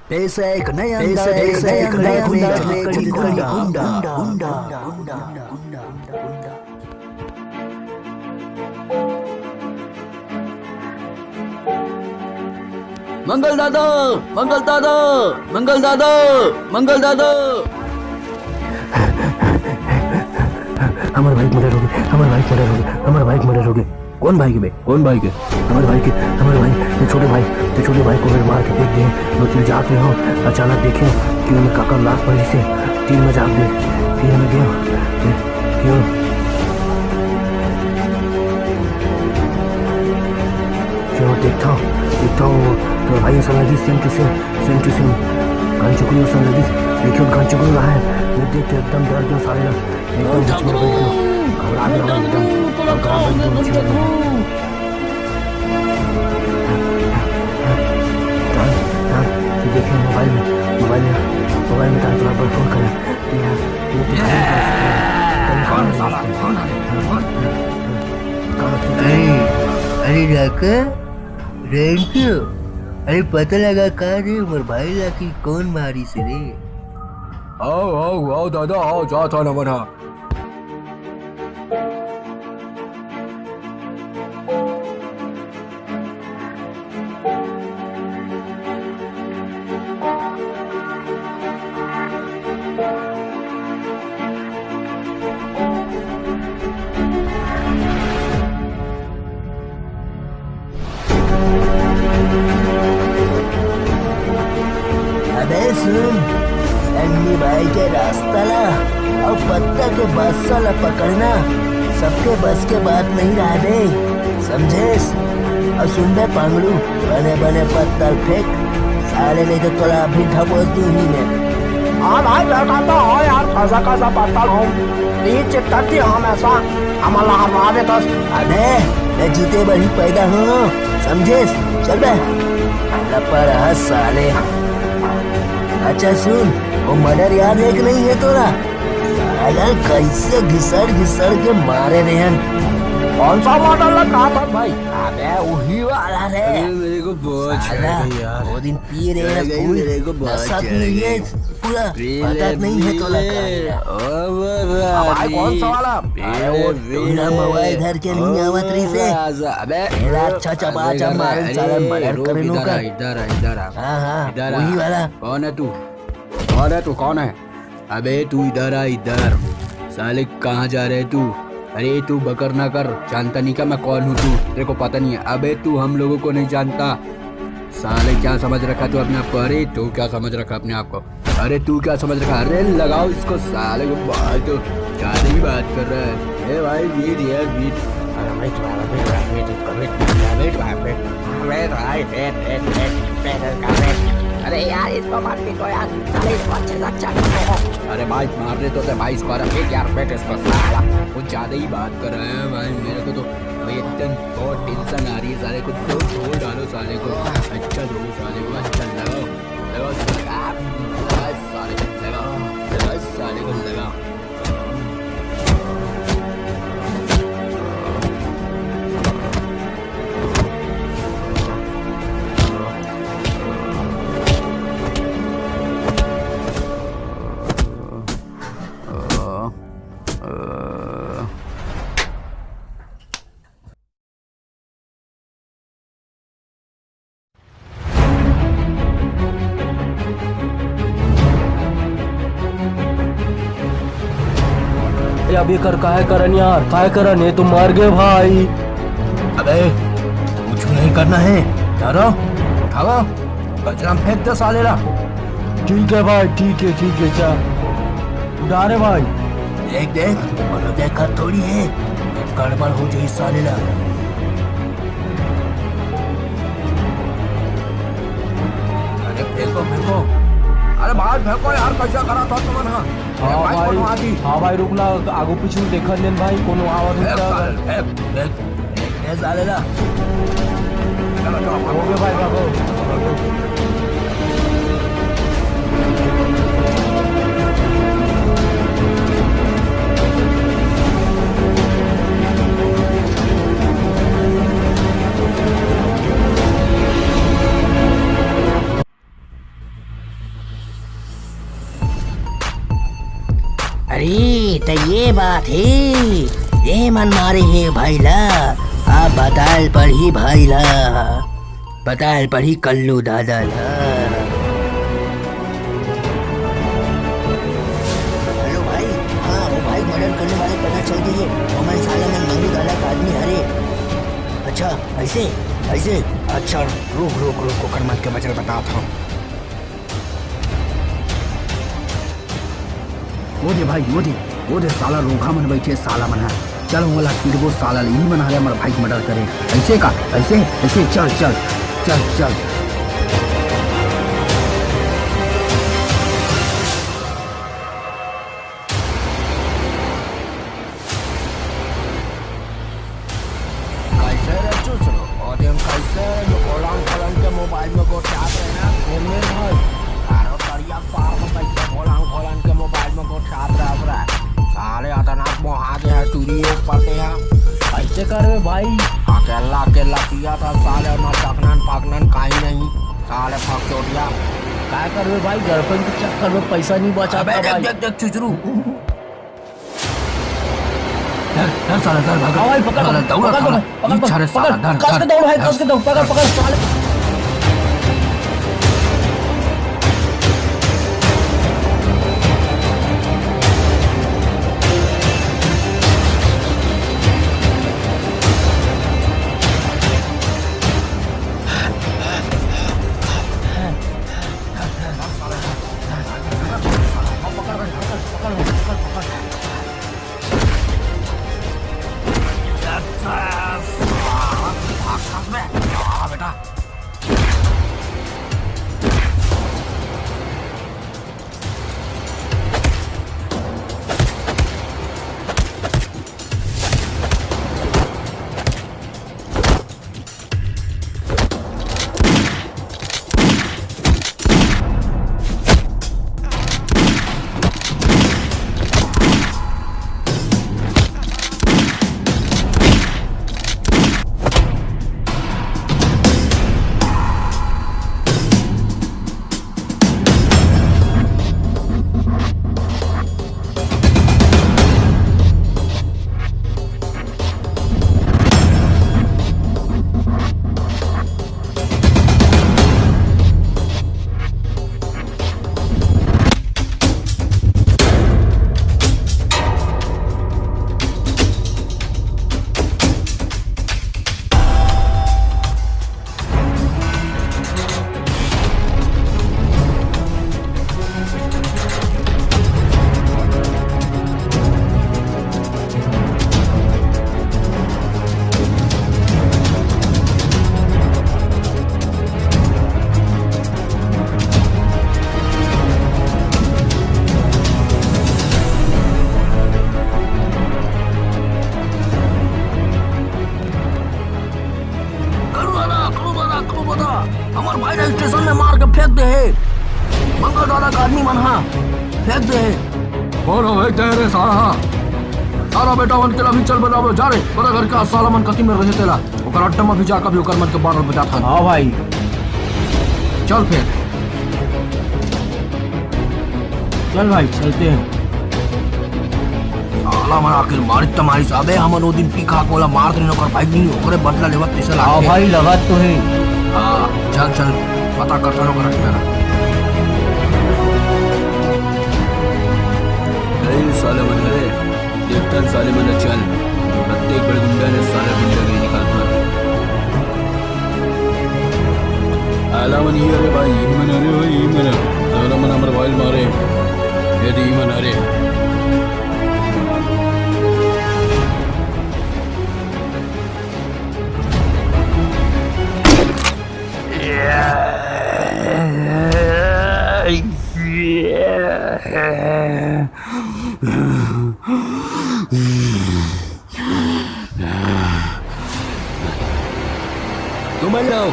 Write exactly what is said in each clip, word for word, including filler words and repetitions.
पेश है एक नया अंदाज, पेश है एक नया अंदाज, गुंडा, गुंडा, गुंडा। मंगल दादा, मंगल दादा, मंगल दादा, मंगल दादा। हमर भाई के मर्डर हो गे, हमर भाई के मर्डर हो गे, हमर भाई के मर्डर हो गे। कौन भाई के बे? कौन भाई के? हमर भाई के, हमर भाई, ते छोटे भाई, ते छोटे भाई को अगर मार के फेंक दे, वो तीर जाके हो, अचानक देखे हो कि ओमे काकर लाश पड़ी से, तीर में जाग दे, तीर में गयो, फिर गयो। फिर वो देखता हूँ, देखता हूँ, तो भाई ऐसा लगी same to same, same to same। घन चुकरू ऐसा लगी, देखियो घन चुकरू रहा है, वो देख के एकदम डर गया साले लोग। एकदम बीच में बैठ गया, घबरा गया मैं एकदम, घबरा गया एकदम बीच में। ध्यान, ध्यान, ये देखिए मोबाइल में, मोबाइल में, मोबाइल में तान थोड़ा पर फोन करें। ये, ये, ये, ये, कौन है साला? कौन है? कौन है? अरे, अरे जाकर, रेंटू, अरे पता लगा का रे, मोर भाई ला कि कौन मारिस रे? आओ, आओ, आओ दादा, आओ, जात हन हमन ह। अबे सुन, सन्नी भाई के रास्ता ला अउ पत्ता के बादशाह ला पकड़ना सबके बस के बात नहीं रहा बे, समझेस? अउ सुन बे पांगड़ू, बने बने पत्थर फेंक साले, नहीं तो तोला अभी ढबोस दूं ही मैं। हाँ भाई, बेटा तो हो यार, खसा खसा पत्थर हो, नीचे तक ही हमेशा हमन ला हरवा देतस। अबे, मैं जीते बर ही पैदा हुआ हूँ, समझेस? चल बे, लपड़ ह साले। अच्छा सुन, वो मर्डर याद है कि नहीं है तोला? साला कैसे घिसड़ घिसड़ के मारे रहे हैं। कौन सा मर्डर ला कहा था भाई? अबे वही वाला रे। अरे मेरे को बहुत साला, चढ़ गई यार। वो दिन पिए रहे चढ़ हैं गई, फूल, मेरे को बहुत नशा चढ़ पी लिए गई। पूरा पी पता ले, नहीं है पी तोला ले। का है। ओ वो अब भाई, रानी, कौन सा वाला? पी अरे, वो ले, पी टूना ले। मवाई धर के नहीं ओ आवत रही से। राजा, अबे, मेरा अच्छा चबा अबे, चबा अरे, मारे, साला अरे, मर्डर रुक, करे नु इधर का। आ, इधर आ, इधर आ। हाँ, हाँ, इधर आ। वही वाला। कौन है तू? कौन है तू? कौन है? अबे, तू इधर आ, इधर। साले, कहाँ जा रहे तू? अरे, तू बकर ना कर, जानता नहीं क्या मैं कौन हूँ तू? तेरे को पता नहीं है। अबे, तू हम लोगों को नहीं जानता। साले, क्या समझ रखा तू अपने आप को? अरे, तू क्या समझ रखा अपने आप को? अरे, तू क्या समझ रखा? अरे, लगाओ इसको साले को, बात तो ज्यादा ही बात कर रहा है। ए भाई, वीट यार, वीट। अरे, wheat, wheat, wheat, wheat, wheat, wheat, wheat, wheat, wheat. अरे भाई, फेंक, फेंक, फेंक, फेंक इसका, फेंक। अरे यार, इसको मत पीटो यार, साले इसको अच्छे से अच्छा पीटो। अरे भाई, मार रहे तो थे भाई इसको, अरे फेंक यार, फेंक इसको साला। कुछ ज्यादा ही बात कर रहे हैं भाई, मेरे को तो भाई एकदम बहुत टेंशन आ रही है साले को, दो ढोल डालो साले को, अच्छा दो साले को, अच्छा लगाओ, लगाओ साले, आ, लगाओ साले को, लगाओ, लगाओ साले को, लगाओ। ए, अब ये कर, काहे करन यार, काहे करन? ये तो मर गए भाई। अबे, कुछ नहीं करना है, डरो, उठाओ, कचरा में फेंक दो साले ला। ठीक है भाई, ठीक है, ठीक है, चल। उठा रे भाई। देख, देख, कोनो देखा थोड़ी है, गड़बड़ हो जाई साले ला। अरे फेंको, फेंको। अरे बाहर फेंको यार, कैसा करा था तुमन हा? हाँ भाई, भाई, कोनो आदमी। हाँ भाई, रुक ना, आगू पीछू देखत लेन भाई, कोनो आवत फेंक होता। साले, फेंक, फेंक, फेंक दे साले ला। चलो, चलो, भागो। हो गया भाई, भागो। अरे, त ये बात हे, ये मन मारे हे भाई ला। अब बताल पड़ही भाई ला, बताल पड़ही कल्लू दादा ला। हेलो भाई, हाँ, वो भाई मर्डर करने वाले पता चल गई है। ओमन साला मन मंगू दादा का आदमी हरे। अच्छा, ऐसे? ऐसे? अच्छा, रुक, रुक, रुक, ओकर मन के मैं चल बतावत हँव। वो दे भाई, वो दे, वो दे साला रोगहा मन बइठे, साला मन ह। चल, ओला पीटबो साला ले, इही मन हरे हमर भाई के मर्डर करे। ऐसे का? ऐसे? ऐसे? चल, चल, चल, चल। कैसे रे चुचरू? ओ दिन कैसे रे जो खोलांग खोलन के मोबाइल में गोठियात रहे ना, घूमे भाई? अरे तरिया पार में कैसे खोलांग खोलन के मोबाइल में गोठियात रहत रहे? साले अतनाक मोहा गे है, टूरी एक पते है। कैसे करबे भाई? अकेला अकेला पिया था साले, ना चखनन पखनन काई नहीं। साले फकचोदिया। काय करबे भाई, गर्लफ्रेंड के चक्कर में पैसा नहीं बचा अबे था देख, भाई। देख, देख, चुचरू। धर, धर साला, धर, भाग। हाँ भाई, पकड़, साला, पकड़, दौड़ा पकड़, साला। पकड़, पकड़, पीछा रे पकड़, साला, धर, कस के धर, दौड़ भाई, धर। कस के दौड़, पकड़, पकड़, साले। करू दादा, करू दादा, करू दादा, हमर भाई ला स्टेशन में मार के फेंक दे हे। मंगल दादा का आदमी मन हा फेंक दे हे। कौन हो भाई तेरे साला? साला बेटा मन के ला भी चल बताबो, जा रे, बड़ा घर का साला मन कति में रहे तेला। ओकर अड्डा में भी जाकर भी ओकर मन के बारल बजात हन। हाँ भाई। चल फिर। चल भाई, चलते हैं। साला मन आखिर मारिस त मारिस। अबे हमन ओ दिन पी खा के ओला मार देन, ओकर भाई नहीं, ओकरे बदला लेवत तइसे हाँ लागथे। भाई, लगत तो हे। हाँ, चल, चल, पता करथन ओकर रखना। ए, साले मन, अरे, देखथन साले मन, चल। प्रत्येक बड़े गुंडा ने साले गुंडागिरी निकालथन। आला मन ही अरे भाई, ई मन अरे भाई, ई मन। साला मन हमर भाई ल मारे। ये दे ई मन अरे। तुमन लो,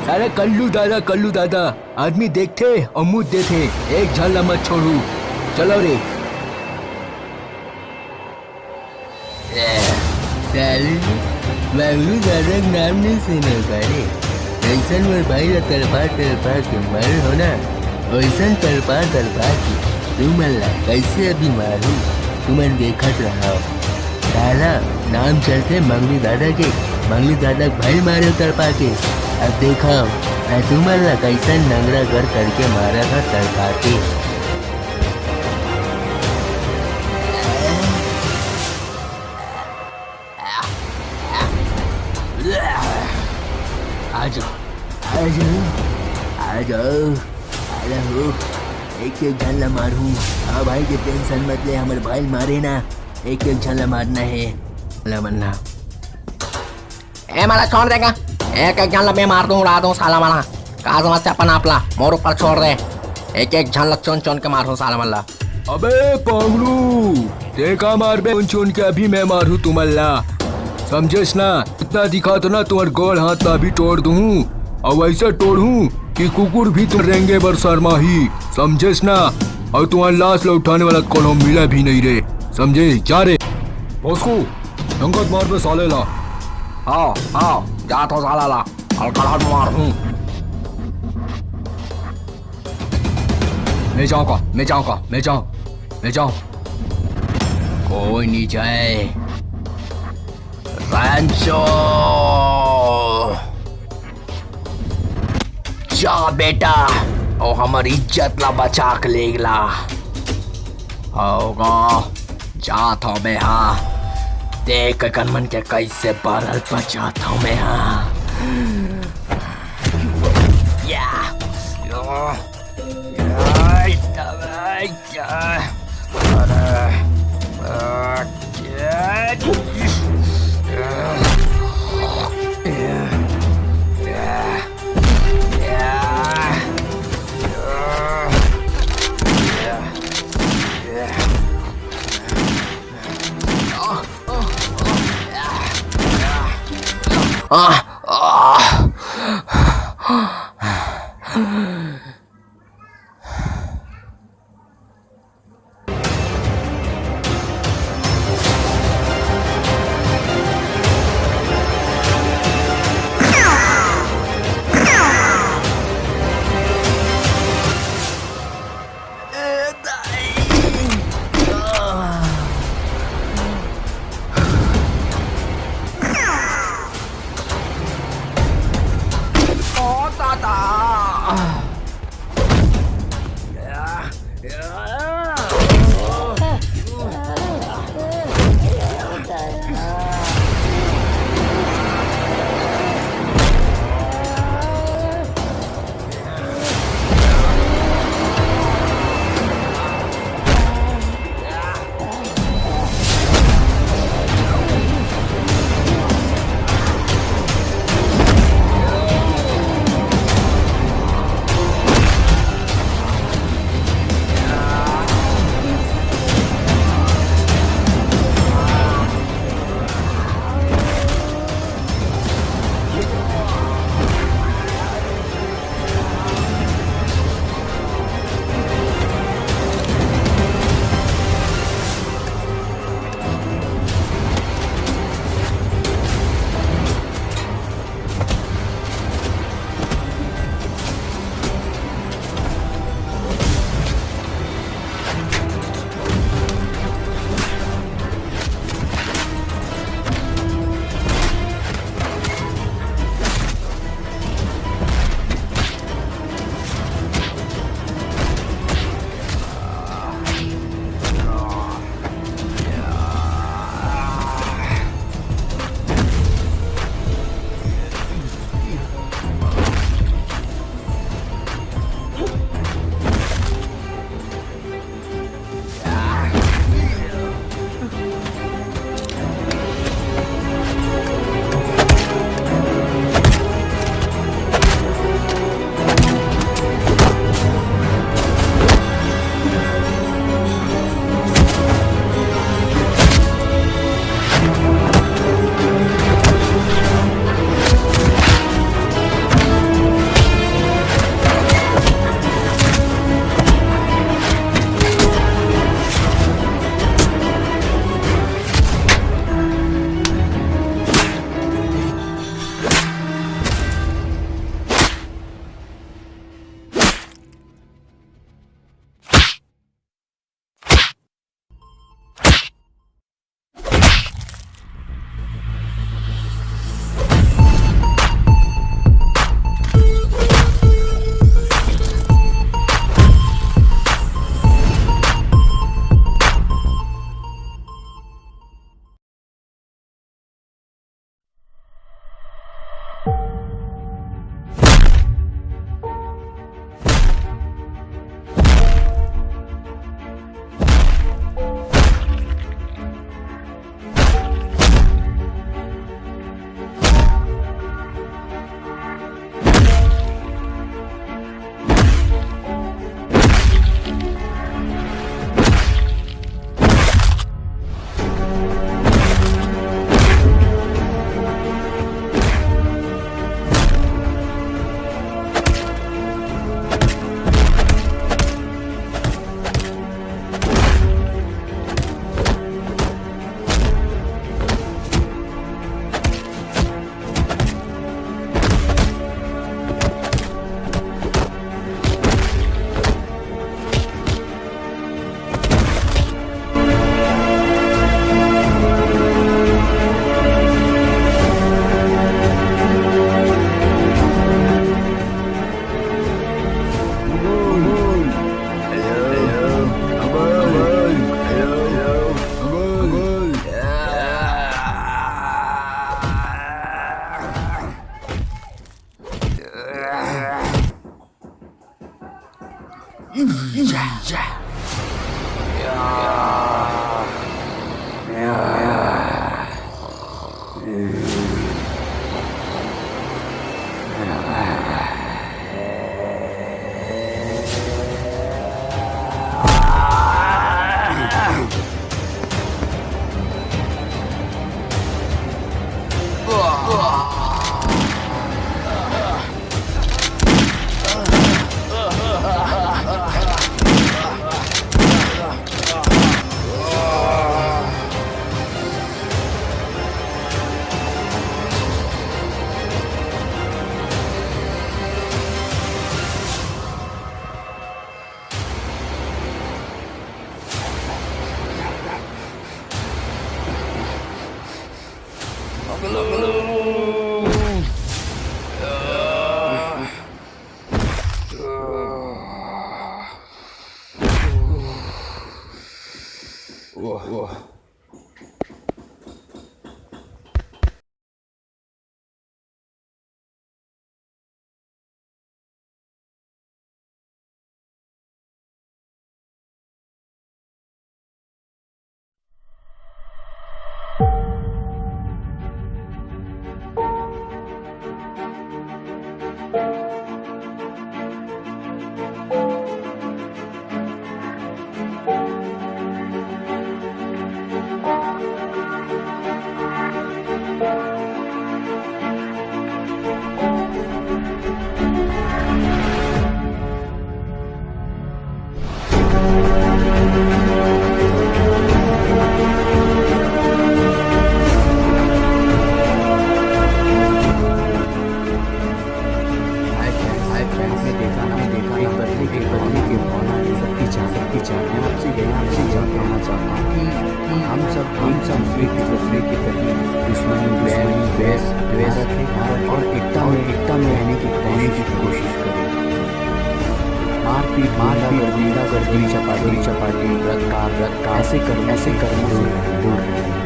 साला कल्लू दादा, कल्लू दादा, आदमी देखथे अउ मुंह देथे, एक झन ला मत छोड़ू। चलो रे। साले, मंगलू दादा के नाम नहीं सुने का रे? जैसन मोर भाई ला तड़पा तड़पा के मारे हो ना, वैसन तड़पा तड़पा के तुमन ला कैसे अभी मारू? तुमन देखत रहव। साला, नाम चलथे मंगलू दादा के। मंगलू दादा के भाई ल मारे तड़पा के। अब देखव, मैं तुमन ला कइसन नंगरा गर करके मारत हंव तड़पा के। आ जाव, आ जाव, आ जाव। अरे हो, एक एक झन ला मारहूं। हां भाई, के tension मत ले, हमर भाई ल मारे ना, एक एक झन ला मारना हे। ला मन्ना। ए, मोला छोड़ दे गा। एक एक झन ला मैं मार दूं, उड़ा दूं साला मन ला। का समझथस अपन आप ला? मोर ऊपर छोड़ दे। एक एक झन ला चुन चुन के मारहूं साला मन ला। अबे पांगलू, तें का मारबे चुन चुन के? अभी मैं मारहूं तुमन ला, समझेस ना? इतना दिखत हे ना, तुम्हर गोड़ हाथ ला अभी तोड़ दूं, अउ अइसे तोड़हूं कि कुकुर भी तुमन रेंगे बर शर्माही, समझेस ना? अउ तुम्हर लाश ला उठाने वाला कोनो मिला भी नहीं रे, समझे? जा रे। भोसकू, संगत मारबे साले ला। हां, हां, जात हंव साला ला, अलकलहट मारहूं। मैं जांव का, मैं जांव का, मैं जांव, मैं जांव। कोई नहीं जाय। रैंचो! जा बेटा, अउ हमर इज्जत ला बचा के ले ला। होगा, जात हंव मैं हा। देख कन मन के कइसे बरल पचात हंव मैं हा। या, या, या, या, अरे, आ, या, या, या, या, या। ओ दादा। हाय फ्रेंड्स, हाय फ्रेंड्स, आपने देखा ना, आपने देखा ना, एक बदली के, बदली के भावना है, सबकी जान, सबकी जान। मैं आपसे यही, आपसे यही कहना चाहता हूँ कि, कि हम सब, हम सब एक दूसरे के प्रति दुश्मनी, दुश्मनी, द्वेष, द्वेष ना रखें, ना रखें और एकता में, एकता में रहने की, रहने की कोशिश करें। मारपीट, मारपीट, गुंडागर्दी, गुंडागर्दी, चपाटी, चपाटी, बलात्कार, बलात्कार, ऐसे कर्म, ऐसे कर्मों से दूर रहें।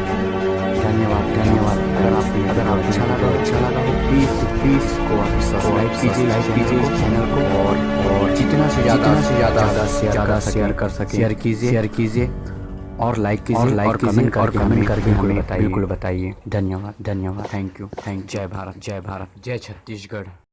धन्यवाद, धन्यवाद। अगर आप, अगर आप अच्छा लगा, अच्छा लगा हो, प्लीज, प्लीज को आप सब्सक्राइब कीजिए, लाइक कीजिए इस चैनल को और, और जितना से ज्यादा, जितना से ज्यादा, ज्यादा शेयर कर सकें, शेयर कर सकें, शेयर कीजिए, शेयर कीजिए और लाइक कीजिए और लाइक और कीजिए कमेंट और करके कमेंट हमें, करके हमें बिल्कुल बताइए। बिल्कुल बताइए। धन्यवाद, धन्यवाद। Thank you, thank you. जय भारत, जय भारत, जय छत्तीसगढ़।